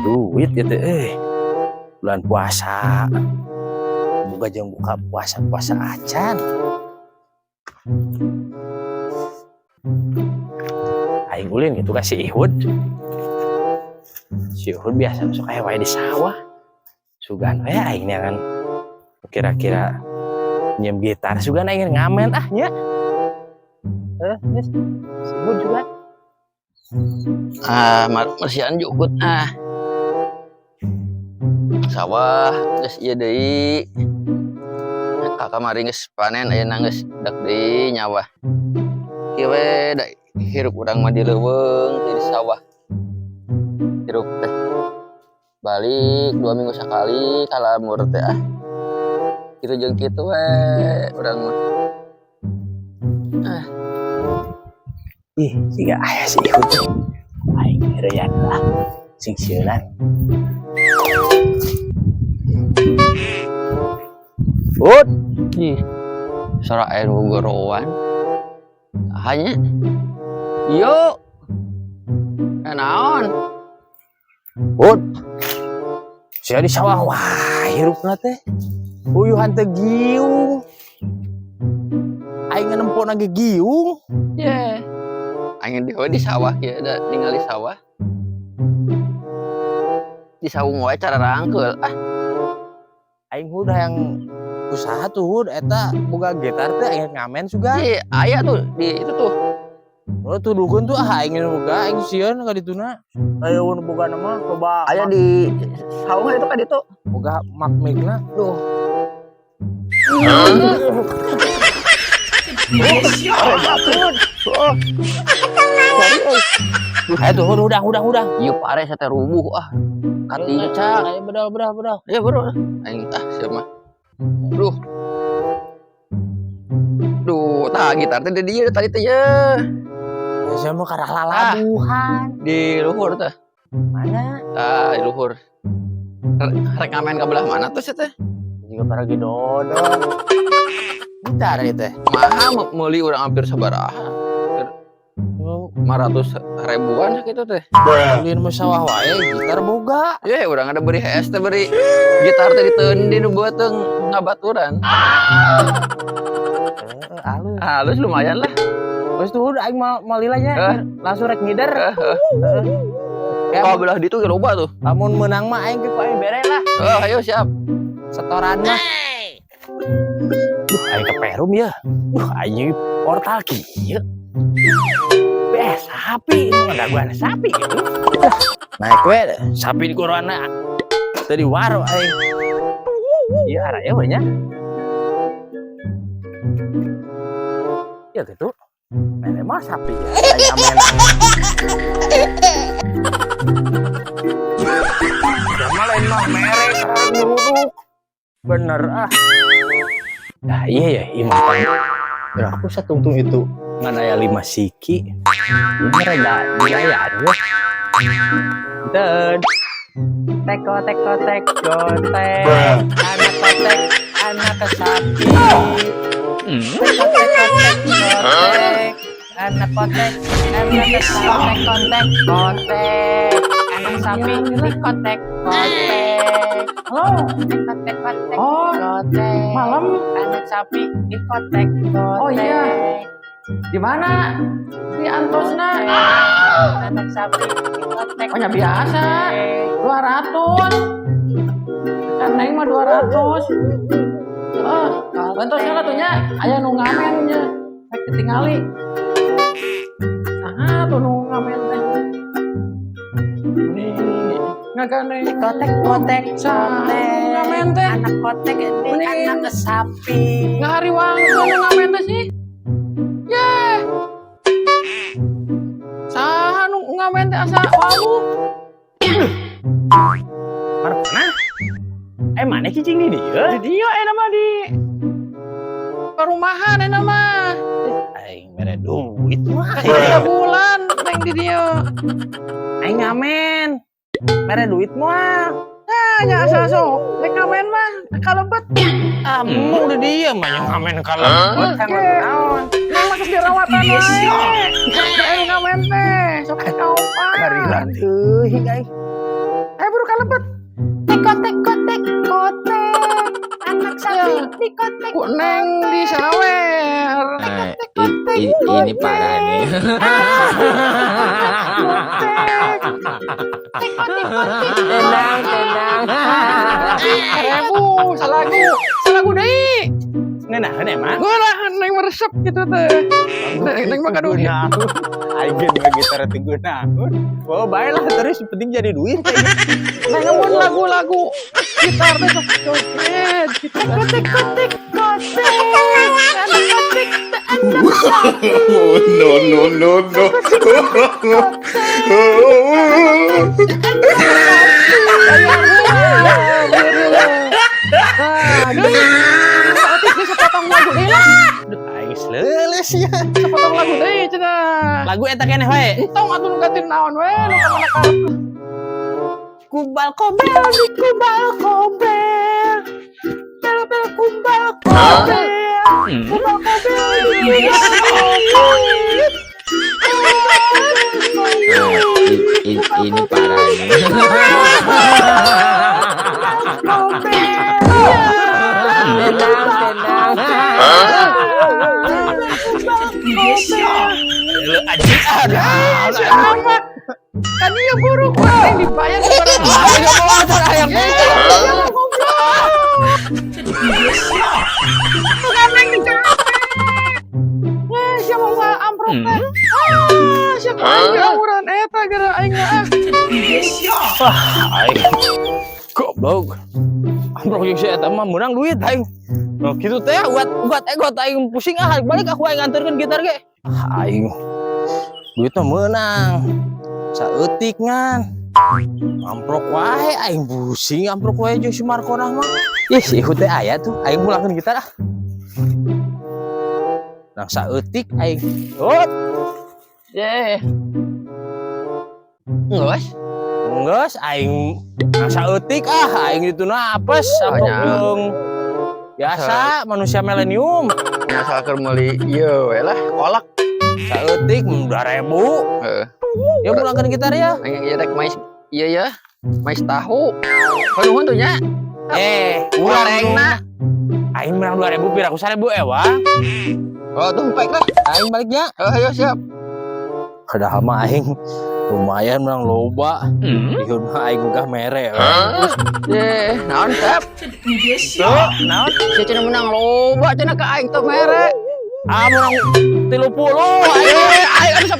Duit gitu bulan puasa buka jeung buka puasa puasa acan. Aing ulin gitu ka si Ihud. Si Ihud biasa masuk aya wae di sawah, sugan we aing kan kira-kira nyium gitar, sugan aing ngamen ah nya. Geus si Ihud juga. Ah, mersian jukut ah. Sawah geus ieu deui. Ka kamari geus panen, ayeuna geus dak deui nyawah. Kieu we da hirup urang mah di leuweung teh di sawah. Hirup teh balik 2 minggu sakali ka lembur teh ah. Kitu jeung kitu we urang mah. Ah. Ih, siga aya si Ihud teh. Aing heureuyan lah sing sieunan. Ud. Ih, suara air gorowan. Hanya. Yo. Eh, naon? Ud. Sia di sawah wah hirupna teh. Uyuhan teh giung. Aing nempo ge giung. Ye. Aing dewe di sawah kieu da ningali sawah. Di saung wae cara rangkeul ah. Aing udah yang usaha tuh, Hud, eta boga gitar teh aing ngamen sugan. Ih, aya tuh di itu tuh. Oh, tuh dukun tuh ah aing boga aing sieun ka dituna. Aya nu boga mah coba. Aya di saung itu kan itu. Boga mak mikna. Duh. Oh. Ayo tuh, Hud, udah udah udah. Ieu pare saya teh rubuh ah. Katincak. Ayo bedal bedal bedal. Ya bro, aing ah siapa mah. Duh. Duh, tah gitar teh di dieu tadi teh ya. Ya saya mau karah lalabuhan. Di luhur teh. Mana? Tah, di luhur. Rek ngamen ka belah mana tuh sia teh? Juga para dodol. Gitar itu teh. Maha meuli urang hampir sabaraha? Oh, 500 ribuan sakitu teh. Ulin mah sawah wae gitar boga. Ye, urang ada beri HS teh beri gitar teh diteundi nu beuteung ngabaturan. Heeh, alus. Halus lumayan lah. Terus tuh udah aing mau mau lila nya. Langsung rek ngider. Eh. Ya, Kalau belah ditu ge loba tuh. lamun menang mah aing ke ku aing bere lah. Oh, ayo siap. Setoran mah. Duh, aing ke Perum ya. Duh, aing portal kieu. Beh, sapi, ada sapi gitu. Naik we, sapi di corona. Tadi waro aing. Iya, arah we nya. Ya gitu. Mere mah sapi ya. Aing amenang. Ya mah lain mah mere karena nyuruduk. Bener ah. Nah iya ya, imah tang. Berapa satungtung itu ngan aya 5 siki. Ini rada biayaan we. Dan teko teko teko tek anak kotek anak sapi. Teko teko teko tek anak kotek anak sapi kontek kotek anak sapi di kotek kotek. Halo, Teko teko tek oh, kotek malam. Anak sapi di kotek kotek. Oh iya. Di mana? Di Antosna. Anak sapi di kotek. Oh ya biasa. 200. Kan neng mah 200. Oh, bantos lah tuh nya. Aya nu ngamen nya. Rek ditingali. Nah, tuh nu ngamen teh. Ini ngagane Kotek kotek Saha nu ngamen teh? Anak kotek ini Mending. Anak sapi. Ngahariwang nu ngamen teh sih. Ye. Saha nu ngamen teh asa wawuh. Mana? Mana cicing di dieu? Di dieu eta mah di perumahan eta mah. Aing mere duit mah. Tiga bulan neng di dieu. Aing ngamen. Mere duit mah. Ah, nya asa sok. Rek ngamen mah kalebet. Ah, mau di dieu mah yang ngamen kalebet emang naon. Neng mah geus dirawatan wae. Aing ngamen teh sok kaopat. Karilan teuing aing. Eh, Kotek kotek kotek. Anak sapi di kotek. Ku Neng disawer. Nah, ini parah nih. Tenang, tenang. Ribu salagu, salagu deui. Ngeunaheun emang? Ngeunaheun, Neng meresep gitu teh. Neng, Neng mah gaduh. Gunaun. Aing ge dua gitar teu gunaun. Oh, bae lah terus, penting jadi duit. Neng mun lagu-lagu gitar teh sok joget gitu. Kotek kotek kotek. Anak kotek anak sapi. No, no, no, no. Bayar heula, bayar heula. Nah, deui. Saeutik deui, sepotong lagu deui lah. Duh, aing geus leuleus ya. Sepotong lagu deui cenah. Lagu eta keneh wae. Entong atuh nu ganti naon we nu ka mana karep. Kumbal kobel Di kumbal kobel. Bel bel kumbal kobel. Kumbal kobel di kumbal kobel. Nah, ini parah nih. Kobel. Tenang, tenang. Lu anjing ada. Si Anang mah kan ieu buruk we Neng dibayar sabaraha. Aing motor hayang Bukan Neng dicapek. Wah, siapa mau amprok teh? Ah, siapa aing ngawuran eta gara aing mah, ah. Wah, aing. Goblok. Amprok jeung si eta mah meunang duit aing. Oh, gitu teh buat buat egot aing pusing ah, balik aku aing nganterkeun gitar ge. Ah, aing duitnya meunang. Saeutik ngan. Amprok wae aing pusing amprok wae jeung si Markonah mah. Ih, si Ihut teh aya tuh, aing mulangkeun gitar ah. Nang saeutik aing. Oh, Ye. Geus. Geus aing nang saeutik ah, aing itu apes amprok Banyak. Jeung biasa manusia milenium. Masalah keur meuli ieu we lah, kolak. Saeutik 2000. Heeh. Ya mulangkeun gitar ya. Aing ieu rek mais ieu ya. Mais tahu. Nuhun tuh nya. Eh, Gorengna. Aing menang 2000 pira ku 1000 ewa. Oh, tuh baik lah. Aing baliknya. Oh, ayo siap. Padahal mah aing lumayan menang loba. Ihun mah aing gugah mere. Ye, naon tep? Tuh, naon? Sia cenah menang loba cenah ka aing teu mere. Ah, menang 30 aing. Eh, aing anu 10.000.